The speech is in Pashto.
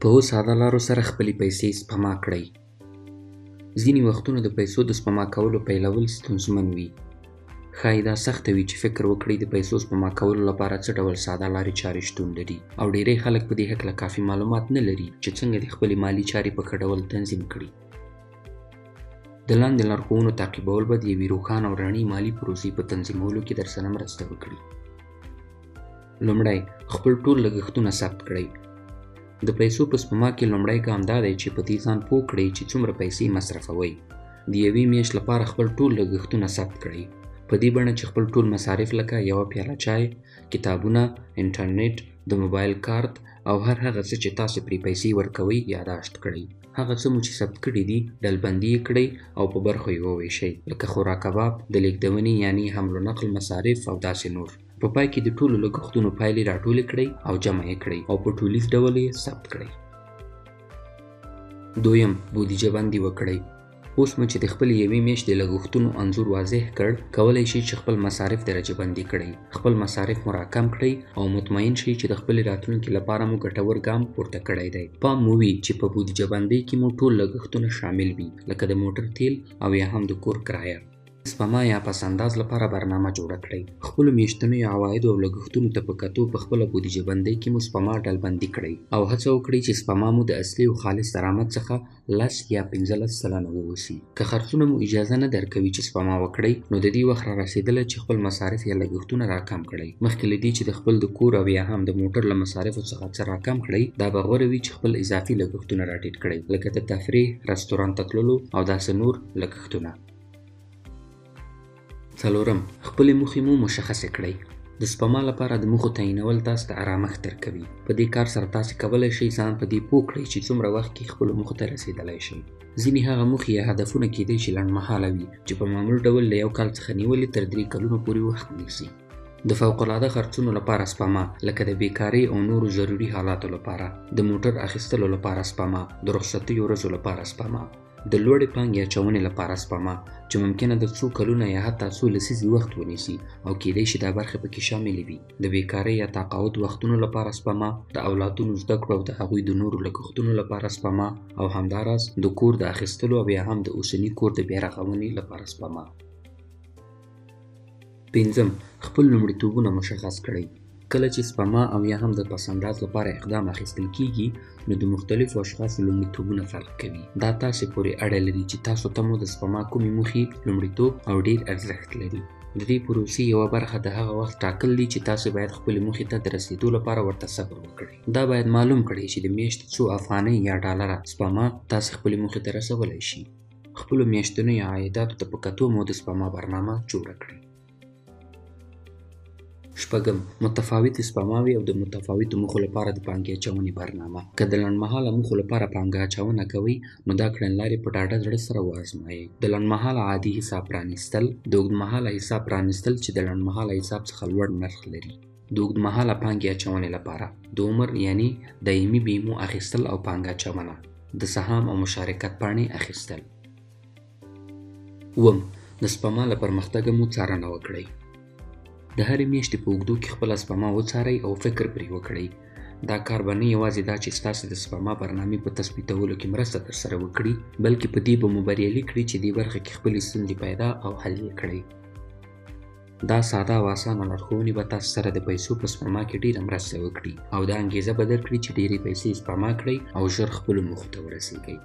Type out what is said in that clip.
په ساده لارو سره خپلې پیسې سپما کړئ. ځینې وختونه د پیسو د سپما کولو پیلول ستونزمن وي. ښایي دا سخته وي چې فکر وکړئ د پیسو سپما کولو لپاره څه ډول ساده لارې چارې شتون لري، او ډیری خلک په دې هکله کافي معلومات نه لري چې څنګه د خپلې مالي چارې په ښه ډول تنظیم کړي. د لاندې لارښوونو تعقیبول به د یوې روښانه او رڼې مالي پروسې په تنظیمولو کې درسره مرسته وکړي. لومړی، خپل ټول لګښتونه ثبت کړئ. د پیسو په سپما کې لومړی ګام دا دی چې په دې ځان پوه کړئ چې څومره پیسې مصرفوئ. د یوې میاشت لپاره خپل ټول لګښتونه ثبت کړئ، په دې بڼه چې خپل ټول مصارف لکه یوه پیاله چای، کتابونه، انټرنیټ، د موبایل کارت او هر هغه څه چې تاسو پرې پیسې ورکوئ یاداشت کړئ. هغه څه مو چې ثبت کړي دي ډلبندي یې کړئ او په برخو یې وویشئ، لکه خوراک کباب، د لیږدونې یعنی حمل و نقل مصارف او داسې نور. په پای کې د ټولو لګښتونو پایلې راټولې کړئ او جمع یې کړئ او په ټولیز ډول یې ثبت کړئ. دویم، بودیجه بندي وکړئ. اوس مو چې د خپلې یوې میاشتې لګښتونو انځور واضح کړ، کولی شئ چې خپل مصارف درجه بندي کړئ. خپل مصارف مو راکم کړئ او مطمئن شئ چې د خپلې راتلونکي لپاره مو ګټور ګام پورته کړی دی. پام مو وي چې په بودیجه بندۍ کې مو ټول لګښتونه شامل وي، لکه د موټر تیل او یا هم د کور کرایه. سپما یا پسانداز لپاره برنامه جوړه کړئ. خپلو میاشتنیو عوایدو او لګښتونو ته په کتو په خپله بودیجه بندۍ کې مو سپما ډلبندي کړئ او هڅه وکړئ چې سپما مو د اصلي او خالص درآمد څخه 10 یا 15% واوسي. که خرڅونه مو اجازه نه درکوي چې سپما وکړئ، نو د دې وخت را رسېدلی چې خپل مصارف یا لګښتونه راکم کړئ. مخکې له دې چې د خپل د کور او یا هم د موټر له مصارفو څخه څه راکم کړئ، دا به غوره وي چې خپل اضافي لګښتونه راټیټ کړئ، لکه د تفریح، رستورانت ته تللو او داسې نور لګښتونه. څلورم، خپلې موخې مو مشخصې کړئ. د سپما لپاره د موخو تعیینول تاسو ته ارامښت درکوي. په دې کار سره تاسو کولی شئ ځان په دې پوه کړئ چې څومره وخت کې خپلو موخو ته رسېدلی شئ. ځینې هغه موخې یا هدفونه کیدای شي لنډمهاله وي چې په معمول ډول له 1 کال څخه نیولې تر 3 کلونو پورې وخت نیسي. د فوقالعاده خرڅونو لپاره سپما، لکه د بیکارۍ او نورو ضروري حالاتو لپاره، د موټر اخیستلو لپاره سپما، د رخصتیو ورځو لپاره سپما، د لوړې پانګې اچونې لپاره سپما چې ممکنه د څو کلونه یا حتی څو لسیزې وخت ونیسي او کیدای شي دا برخې پکې شاملې وي، د بیکارۍ یا تقاعد وختونو لپاره سپما، د اولادونو زده کړو او د هغوی د نورو لګښتونو لپاره سپما، او همداراز د کور د اخیستلو او یا هم د اوسني کور د بیارغونې لپاره سپما. پنځم، خپل لومړیتوبونه مشخص کړئ. کله چې سپما او یا هم د پسانداز لپاره اقدام اخیستل کیږي، نو د مختلفو اشخاصو لومړیتوبونه فرق کوي. دا تاسې پورې اړه لري چې تاسو ته مو د سپما کومې موخې لومړیتوب او ډیر ارزښت لري. د دې پروسې یوه برخه د هغه وخت ټاکل دي چې تاسو باید خپلې موخې ته د رسېدو لپاره ورته صبر وکړئ. دا باید معلوم کړئ چې د میاشتې څو افغانۍ یا ډالره سپما تاسې خپلې موخې ته رسولی شي. خپلو میاشتنیو عایداتو ته په کتو مو د سپما برنامه جوړه کړئ. شپږم، متفاوتې سپماوې او د متفاوتو موخو لپاره د پانګې اچونې برنامه. که د لنډمهاله موخو لپاره پانګه اچونه کوئ، نو دا کړنلارې په ډاډه زړه سره وازمایئ. د لنډمهاله عادي حساب پرانیستل، د اوږدمهاله حساب پرانیستل چې د لنډمهاله حساب څخه لوړ نرخ لري، د اوږدمهاله پانګې اچونې لپاره د عمر یعنی دایمي بیمو اخیستل او پانګه اچونه، د سهام او مشارکت پاڼې اخیستل. اووم، د سپما له پرمختګه مو څارنه وکړئ. د هرې میاشتې په اوږدو کې خپله سپما وڅارئ او فکر پرې وکړئ. دا کار به نه یوازې دا چې ستاسې د سپما برنامې په تثبیتولو کې مرسته درسره وکړي، بلکې په دې به مو بریالي کړي چې دې برخه کې خپلې ستونزې پیدا او حل یې کړئ. دا ساده او اسانه لارښوونې به تاسو سره د پیسو په سپما کې ډېره مرسته وکړي او دا انګیزه به درکړي چې ډېرې پیسې سپما کړئ او ژر خپلو موخو ته ورسیږئ.